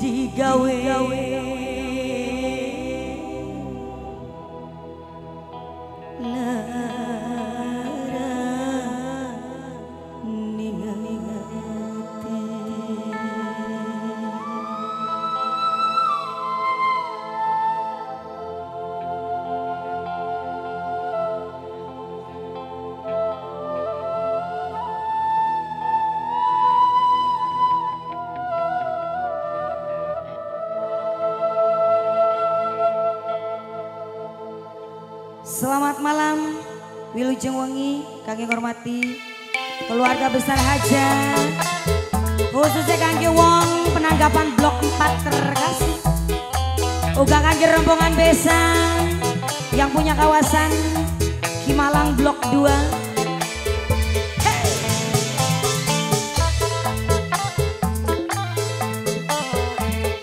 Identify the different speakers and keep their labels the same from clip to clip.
Speaker 1: digawe lara ning ati. Selamat malam, wilujeng wengi kangge ngormati keluarga besar Hajat, khususnya kangge wong penanggapan blok 4 terkasih, uga kangge rombongan besan yang punya kawasan Kimalang blok 2. Hey.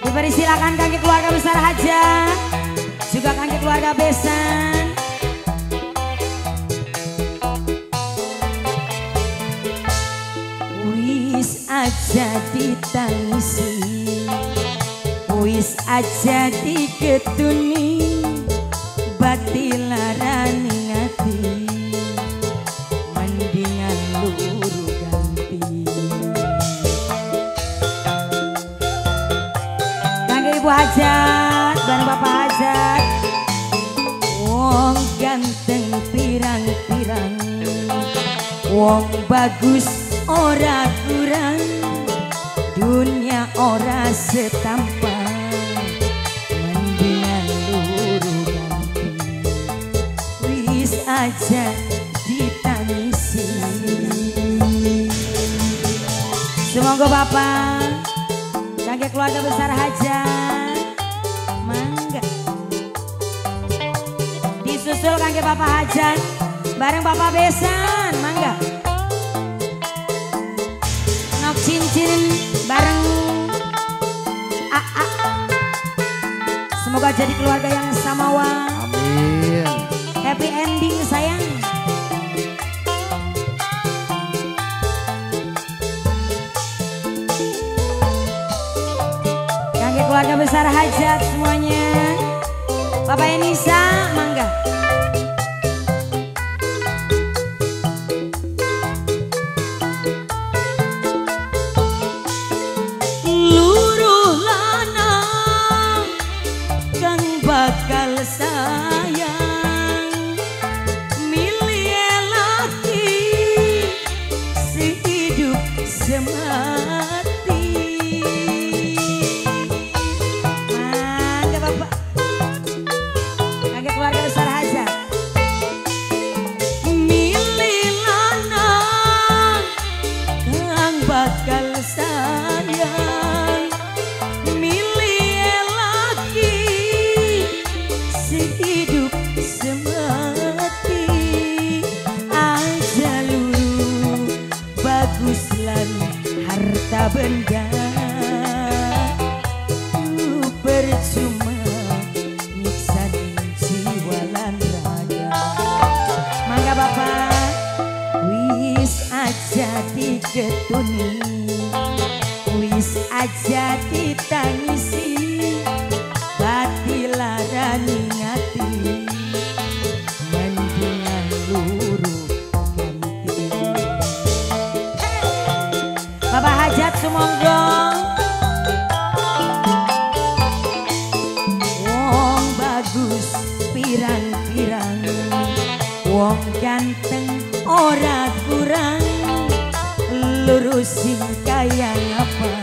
Speaker 1: Dipersilakan kangge keluarga besar Hajat, juga kangge keluarga besan. Wis aja ditangisi, wis aja diketuni, bati larani ati, mendingan luru ganti. Kangge Ibu Hajat bareng Bapak Hajat, wong ganteng pirang-pirang, wong bagus ora kurang, dunia ora setampan, mendingan luru ganti. Wis aja ditangisi. Semoga Bapak kangge keluarga besar Hajat, mangga disusul kangge Bapak Hajat bareng Bapak Besan, mangga nok cincin bareng AA. Semoga jadi keluarga yang samawa.
Speaker 2: Amin.
Speaker 1: Happy ending sayang. Kangge keluarga besar Hajat semuanya. Bapak Enisa, mangga. Luruh lanang kang bakal sayang, milih laki sehidup semati. Mangga Bapak, kangge keluarga besar Hajat. Milih lanang kang bakal sayang, milih laki sehidup semati. Aja luru bagus lan harta benda, percuma nyiksa jiwa lan raga. Mangga Bapak, wis aja diketuni, wis aja ditangisi, bati larani ngati, mendingan luru ganti. Hey! Bapak Hajat sumonggo. Wong bagus pirang-pirang, wong ganteng ora kurang, lurusin kaya ngapa,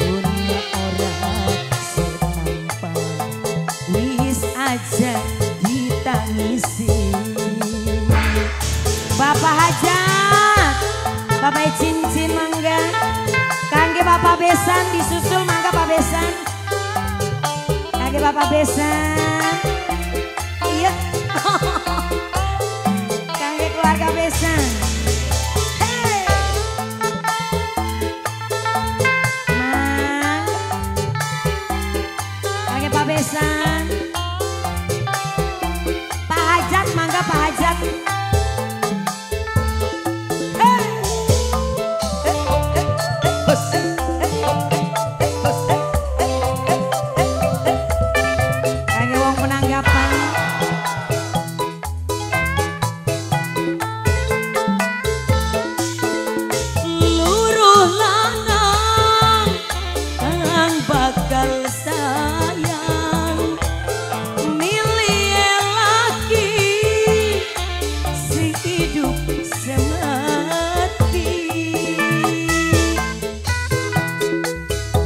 Speaker 1: dunia ora setampa. Wis aja ditangisi. Bapak Hajat, Bapak cincin mangga, kangge Bapak Besan disusul mangga Pak Besan, kangge Bapak Besan, iya, kangge keluarga Besan. Hey. Mang, kangge Pak Besan, Pak Hajat mangga Pak Hajat. Hey.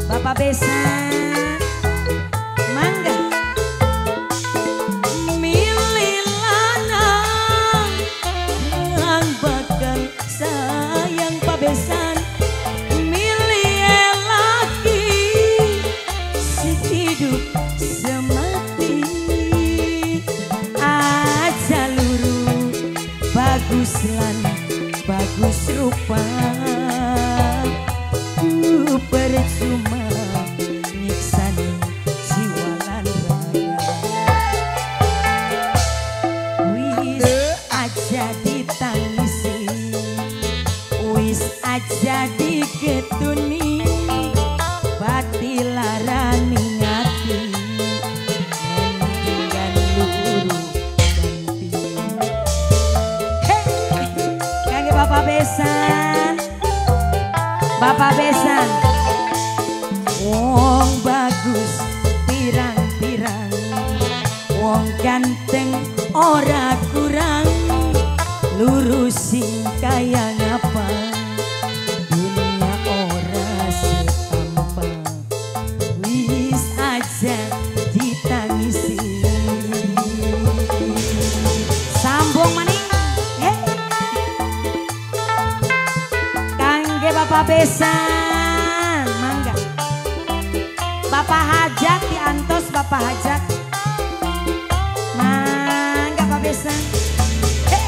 Speaker 1: Bapak Besan, mangga. Milih lanang kang bakal sayang Pak Besan, milih laki sehidup semati. Aja luru bagus lan bagus rupa, ku percuma nyiksani jiwa lan raga. Wis aja ditangisi, wis aja diketuni, bati larani ngati, mendingan luru ganti. Hey, kangge Bapak Besan, Bapak Besan. Wong bagus pirang-pirang, wong ganteng ora kurang, lurus sing kaya ngapa, dunia ora setampa. Wis aja ditangisi. Sambung maning. Hey. Kangge Bapak Besan, mangga. Bapak Hajat diantos Bapak Hajat. Mangga Pak Besan. Hey.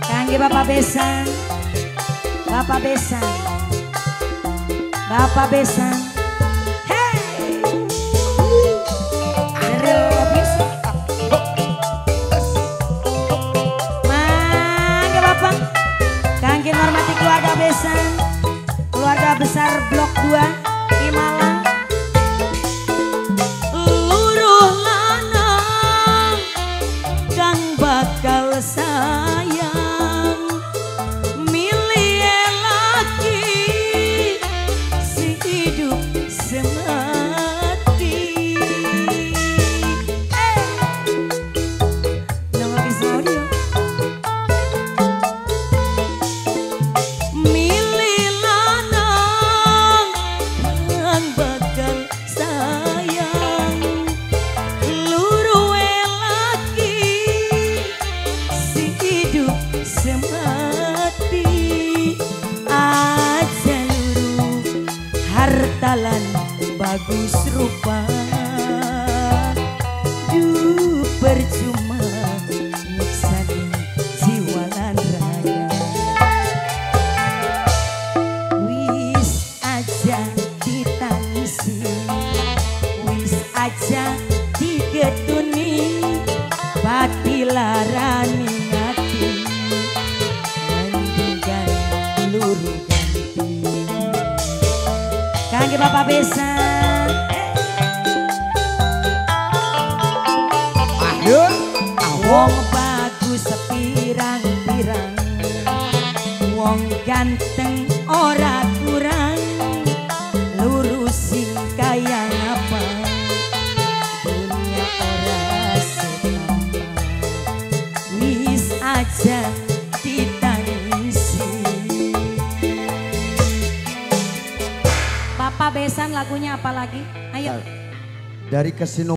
Speaker 1: Kangge Bapak Besan, Bapak Besan, Bapak Besan. Hey. Terus. Mangga Bapak. Kangge hormati keluarga Besan, keluarga besar Blok 2 di Malang. Luruh lanang kang bakal sayang, milih laki sehidup semati. Nama episodio. Milih lanang kang bakal sayang, luru laki sehidup semati. Aja luru harta lan bagus rupa, du percuma nyiksani jiwa lan raga. Wis aja ditangisi, wis aja digetuni, bati larani ngati, mendingan luru ganti. Kangge Bapak Besan.
Speaker 2: Aduh,
Speaker 1: Wong bagus pirang-pirang, wong ganteng ora kurang, lurus sing kaya ngapa, dunia ora setampa. Wis aja ditangisi. Bapak Besan lagunya apa lagi? Ayo.
Speaker 2: Dari Kesino.